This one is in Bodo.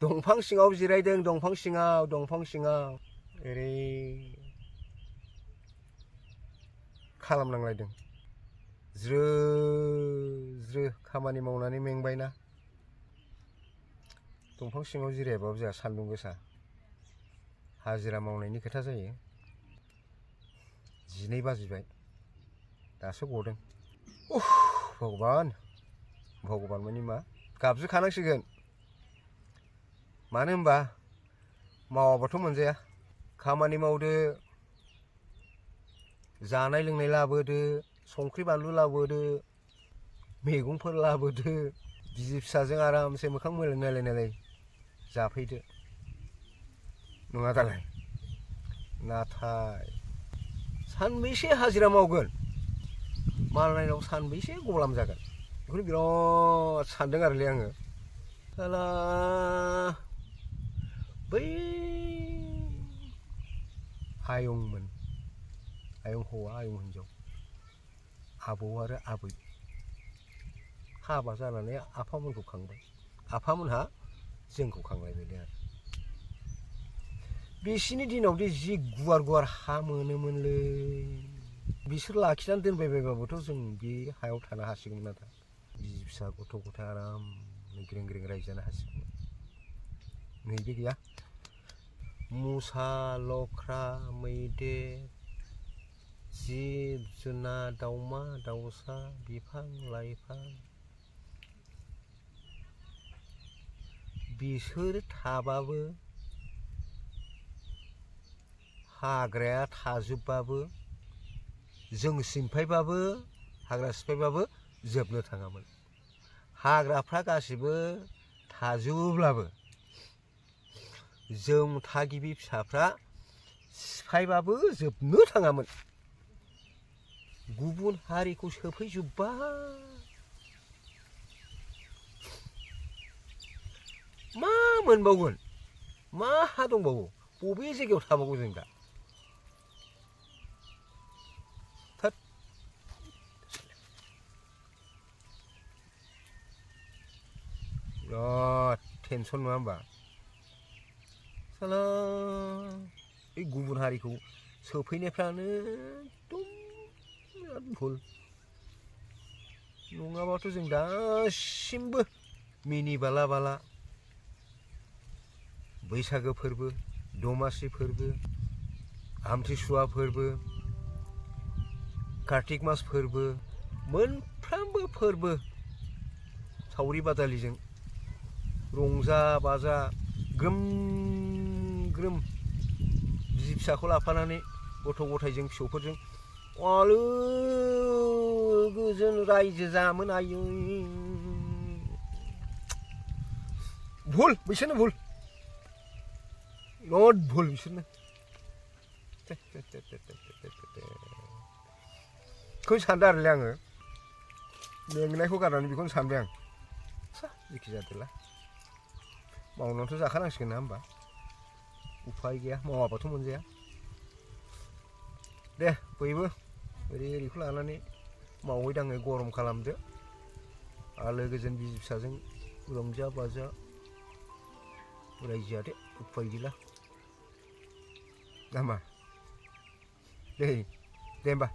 दंफां सिङाव जिरायदों दंफां सिङाव ओरै खालामनांलायदों ज्रो ज्रो खामानि मावनानै मेंबायना दंफां सिङाव जिरायाबाबो जोंहा सान्दुं गोसा हाजिरा मावनायनि खोथा जायो 12 बाजिबाय दासो गदों भगबान मानि मा गाबज्रिखानांसिगोन मानो होनबा मावाबाथ' मोनजाया खामानि मावदो जानाय लोंनाय लाबोदो संख्रि बानलु लाबोदो मैगंफोर लाबोदो बिसि फिसाजों आरामसे मोखां मोले नायलाय जाफैदो नङा दालाय नाथाय सानबैसे हाजिरा मावगोन मालायनाव सानबैसे गलाम जागोन बेखौनो बिराद सानदों आरोलै आङो साला बै आयंमोन आयं हौवा आयं हिनजाव आबौ आरो आबै हाबा जानानै आफामोनखौ खांबाय आफामोनहा जोंखौ खांलायबायलै आरो बिसिनि दिनावदि जि गुवार गुवार हा मोनोमोनलै बिसोर लाखिनानै दोनबायबायबाबोथ' जों बे हायाव थानो हासिगौमोन आरो बिसि फिसा गथ' गथाय आराम ग्रें ग्रें रायजो जानो हासिगौमोन नैबे गैया मुसा लख्रा मैदेर जिब जुनार दाउमा दाउसा बिफां लाइफां बिसोर थाबाबो हाग्राया थाजोबबाबो जों सिमफायबाबो हाग्रा सिफायबाबो जोबनो थाङामोन हाग्राफ्रा गासिबो थाजोबोब्लाबो जों थागिबि फिसाफ्रा सिफायबाबो जोबनो थाङामोन गुबुन हारिखौ सोफैजोब्बाय मा मोनबावगोन मा हा दंबावो बबे जायगायाव थाबावगौ जों दा बिराद टेनसन नङा होमबा साला बे गुबुन हारिखौ सोफैनायफ्रानो एकदम बिराद भुल नङाबाथ' जों दासिमबो मिनि बाला बाला बैसागो फोरबो दमासि फोरबो आमथिसुवा फोरबो कार्तिक मास फोरबो मोनफ्रोमबो फोरबो सावरि बादालिजों रंजा बाजा ग्रोम ग्रोम बिसि फिसाखौ लाफानानै गथ' गथायजों फिसौफोरजों आलो गोजोन रायजो जामोन आयै भुल बिसोरनो भुल बिराद भुल बिसोरनो बेखौनो सानदों आरोलै आङो मेंनायखौ गारनानै बेखौनो सानबाय आं जेखि जादोला मावनानैथ' जाखानांसिगोन ना होमबा उफाय गैया मावाबाथ' मोनजाया दे बयबो ओरैखौ लानानै मावै दाङै गरम खालामदो आलो गोजोन बिसि फिसाजों रंजा बाजा रायजो जादो उफाय गैला नामा दे होमबा